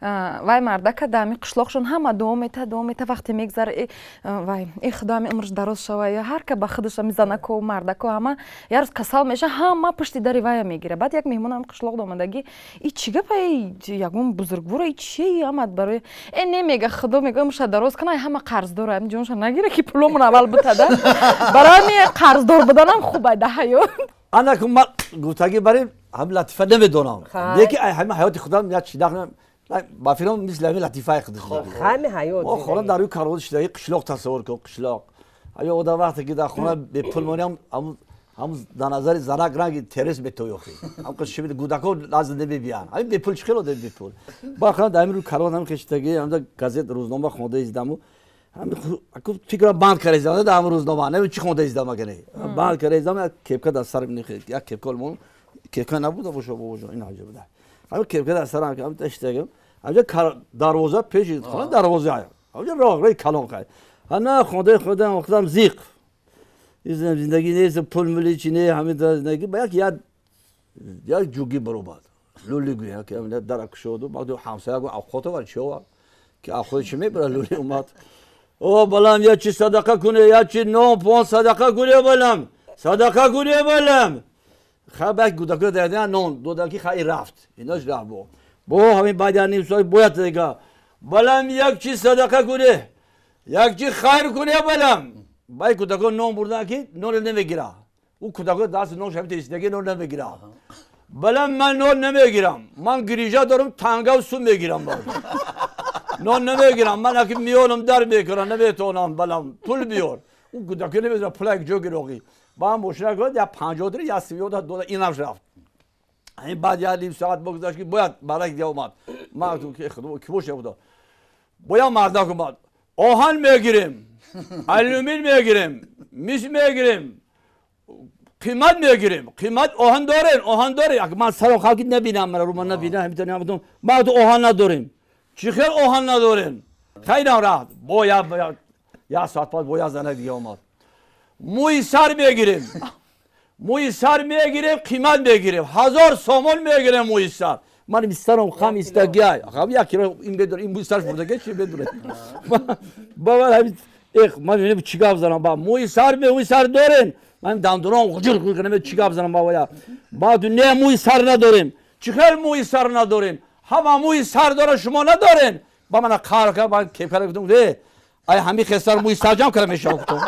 Вай мардака дар ҳамин қишлоқшон ҳама дуо мета, дуо мета. Вақте мегзара, вай, э худо, ҳами умрш дароз шава. Ҳар ка ба худаш, ҳами занако, мардако, ҳама. Як рӯз касал меша, ҳама пушти дари вая мегира. Баъд як меҳмон ҳами қишлоқ омадагӣ: и чӣ гапа, ягон бузургвора, и чи ҳама барои? Э, не, мега, худо мега, умрша дароз кана, ҳама қарздора, ҳами ҷонша нагира, ки пуломон аввал битада. Барои ҳами қарздор буданам хуб дар ҳаёт. Анаку ман гуфтагӣ бари ҳами латифа намедонам, лекин ҳами ҳаёти худам як чи дахл ба филм, мисли ҳами латифаи худаш. Ҳами ҳаёт. Мо хона дар рӯи карвот шидаги, қишлоқ тасаввур кун, қишлоқ. Аю одам вақте ки дар хона бепул моням, ҳам дар назари занак ранги терес метоёхӣ, ҳам қишибид, гудако назд намебиян. Ҳамин бепул чӣ хел одам бепул? Ба хона дар ҳамин рӯи карвот ҳам хештаги, ҳамда газет, рӯзнома хонда издаму фикра банд карда издам дар ҳамин рӯзнома, нами чӣ хонда издам, агане банд карда издам. Як кепка дар сарам, як кепка мон, кепка набуда боша, бобоҷон, ин ҳаҷа буда. Ҳамин кепка дар сарам, ҳам таштагам. Ҳамҷа дарвоза, пеши хона дарвоза, ҳамҷа роҳ, роҳи калон. Хай, ана хондаи худам, худам зиқ, зиндагӣ нест, пул мули чи не, ҳамин зиндагӣ. Ба як як ҷугӣ баромад, лули гӯя, ки дара кушоду ҳамсоя гу авқот овар, чи овар, ки авқоти чи мебара. Лули омад: о балам, я чи садақа куне, я чи нон пон садақа куне, балам, садақа куне, балам. Хай, як гудако дарда нон дода, ки хай, рафт, инош рафт. Бо ҳамин баъд як ним соат бояд дига: балам, як чи садақа куне, як чи хайр куне, балам. Баъд кӯдако нон бурдан, ки нон намегира. Ӯ кӯдако даст нон шаб тесидаги, нон намегира. Балам, ман нон намегирам, ман грижа дорам, тангав сум мегирам, нон намегирам, ман аки миёнам дар мекунам, наметавонам, балам, пул биёр. Ӯ кӯдако намедонам пула як ҷо гироғӣ ба мошина гуфт, я 50 дира, я 30 дода, инам рафт. Ин баъд як ним соат бигзашт, ки бояд барак дия омад. Ман гуфтам, ки худо, ки боша, худо. Бояд мардак омад: оҳан мегирем, алюмин мегирем, мис мегирем, қимат мегирем, қимат оҳан дорем, оҳан дорем. Ман сарам халки набинам, мара ру ман набинам, ҳамитон гуфтам: ма оҳан надорем. Чӣ хел оҳан надорем? Хайрам, рафт. Бояд як соат пас бояд занак дига омад: мӯи сар мегирем, мӯи сар мегирем, қимат мегирем, 1000 сомон мегирем мӯи сар. Ман сарам хам истагиай, як кило ин бедор, ин мӯи сарш бурдаге, чи бедоре бабар. Ҳамин эх, ман мебинам, чӣ гап занам. Ба мӯи сар, мӯи сар дорем. Ман дандурам ғуҷир кунам, чӣ гап занам. Бабая баъд не, мӯи сар надорем. Чӣ хел мӯи сар надорем? Ҳама мӯи сар дора, шумо надорем. Ба мана қаҳр кард, ба кепкара гуфтам: э, ай, ҳамин хесар мӯи сар ҷамъ карда мешава, гуфтам.